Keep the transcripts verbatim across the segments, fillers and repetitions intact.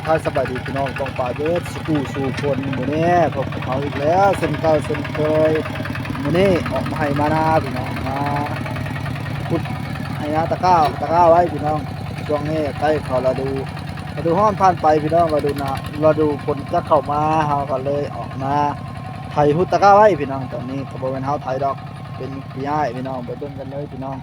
ครับ สบายดีพี่น้องป้องปายเบิดสู่ผู้สู่คน มื้อนี้พบกับเฮาอีกแล้วเช่นเก่าเช่นเคย มื้อนี้ออกมาไฮ่มานาพี่น้อง มาขุดไฮ่นาตะกร้า ตะกร้าไว้พี่น้อง ช่วงนี้ใกล้เข้าฤดู ฤดูร้อนผ่านไปพี่น้อง ฤดูหนาว ฤดูฝนจะเข้ามา เฮาก็เลยออกมาไถฮุดตะกร้าไว้พี่น้อง ตอนนี้ก็บ่แม่นเฮาไถดอก เป็นพี่อ้ายพี่น้อง ไปเบิ่งกันเลยพี่น้อง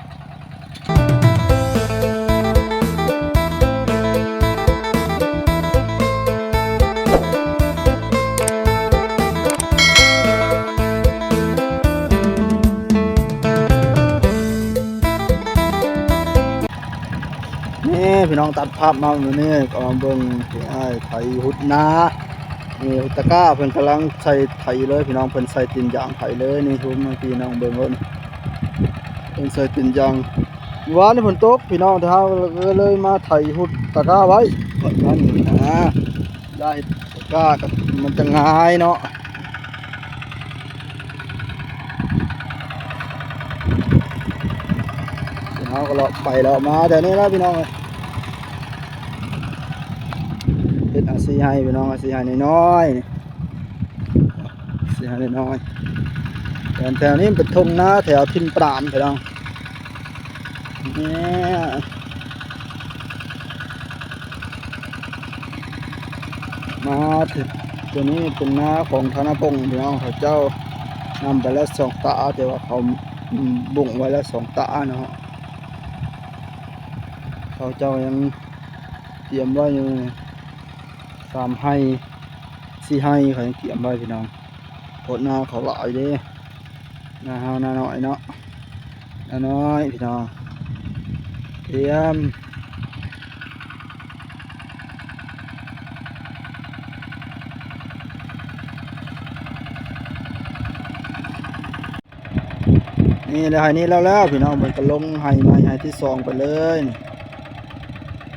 นี่พี่น้องตัดภาพมามื้อนี้ก็มาเบิ่งพี่อ้ายไถฮุดนา นี่ฮุดตะกร้าเพิ่นกำลังใส่ไถเลยพี่น้อง เพิ่นใส่ตีนยางไถเลย นี่ฮุดมาพี่น้องเบิ่งโลด เพิ่นใส่ตีนยาง วานนี้ฝนตกพี่น้อง แต่เฮาก็เลยมาไถฮุดตะกร้าไว้ ก่อนนั้นนะ ได้ตะกร้าก็มันจะง่ายเนาะ เฮาก็เลาะไปเลาะมาแถวนี้แล้วพี่น้องเอ้ย เฮ็ดอาชีพไฮ่พี่น้อง อาชีพไฮ่น้อยๆ นี่ อาชีพไฮ่น้อยๆ แถวๆ นี้เป็นทุ่งนาแถวถิ่นปราณพี่น้อง เนี่ย มาถึงตัวนี้เป็นนาของธนพงษ์พี่น้อง เขาเจ้านำไปแล้วสองตา แต่ว่าเขา อืม บุ้งไว้แล้วสองตาเนาะ เขาเจ้ายังเตรียมไว้อยู่ สามไฮ่ สี่ไฮ่ เขายังเตรียมไว้พี่น้อง โพดนาเขาหลายเด้ นาเฮานาน้อยเนาะ นาน้อยพี่น้อง เตรียม นี่แหละไฮ่นี้แล้วแล้วพี่น้อง มันก็ลงไฮ่ใหม่ไฮ่ที่สองไปเลยนี่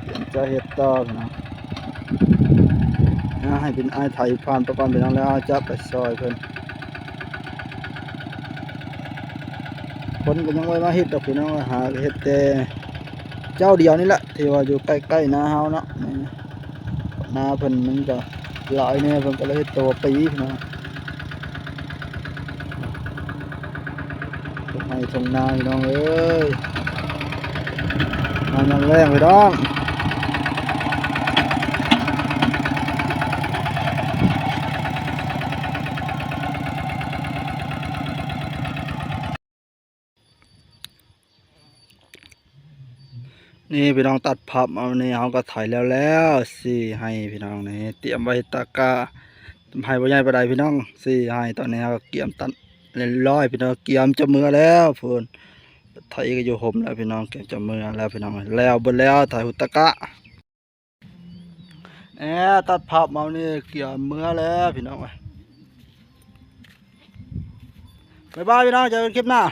เตรียมจะเฮ็ดต่อพี่น้อง อ่า ให้เป็นอ้ายไถผ่านไปก่อนพี่น้อง แล้วจะไปซอยเพิ่น คนก็ยังบ่มาเฮ็ดดอกพี่น้อง หาเฮ็ดแต่เจ้าเดียวนี่แหละ ที่ว่าอยู่ใกล้ๆ นาเฮาเนาะ นี่ นาเพิ่นมันก็หลายแน่ เพิ่นก็เลยเฮ็ดต่อปีพี่น้อง ทุ่งไฮ่ทุ่งนาพี่น้องเอ้ย มายามแลงพี่น้อง นี่พี่น้องตัดภาพเอา นี่เฮาก็ไถแล้วแล้ว สี่ไฮ่พี่น้อง นี่เตรียมไว้ตะกร้า ไฮ่บ่ใหญ่ปานใดพี่น้อง สี่ไฮ่ ตอนนี้เฮาก็เกียมตัดเรียบร้อยพี่น้อง เกียมจะเมือแล้วพู้น ไถก็อยู่ห่มแล้วพี่น้อง เกียมจะเมือแล้วพี่น้อง แล้วเบิดแล้วไถฮุดตะกร้า แหม ตัดภาพเอานี่เกียมเมือแล้วพี่น้อง บ๊ายบายพี่น้อง เจอกันคลิปหน้า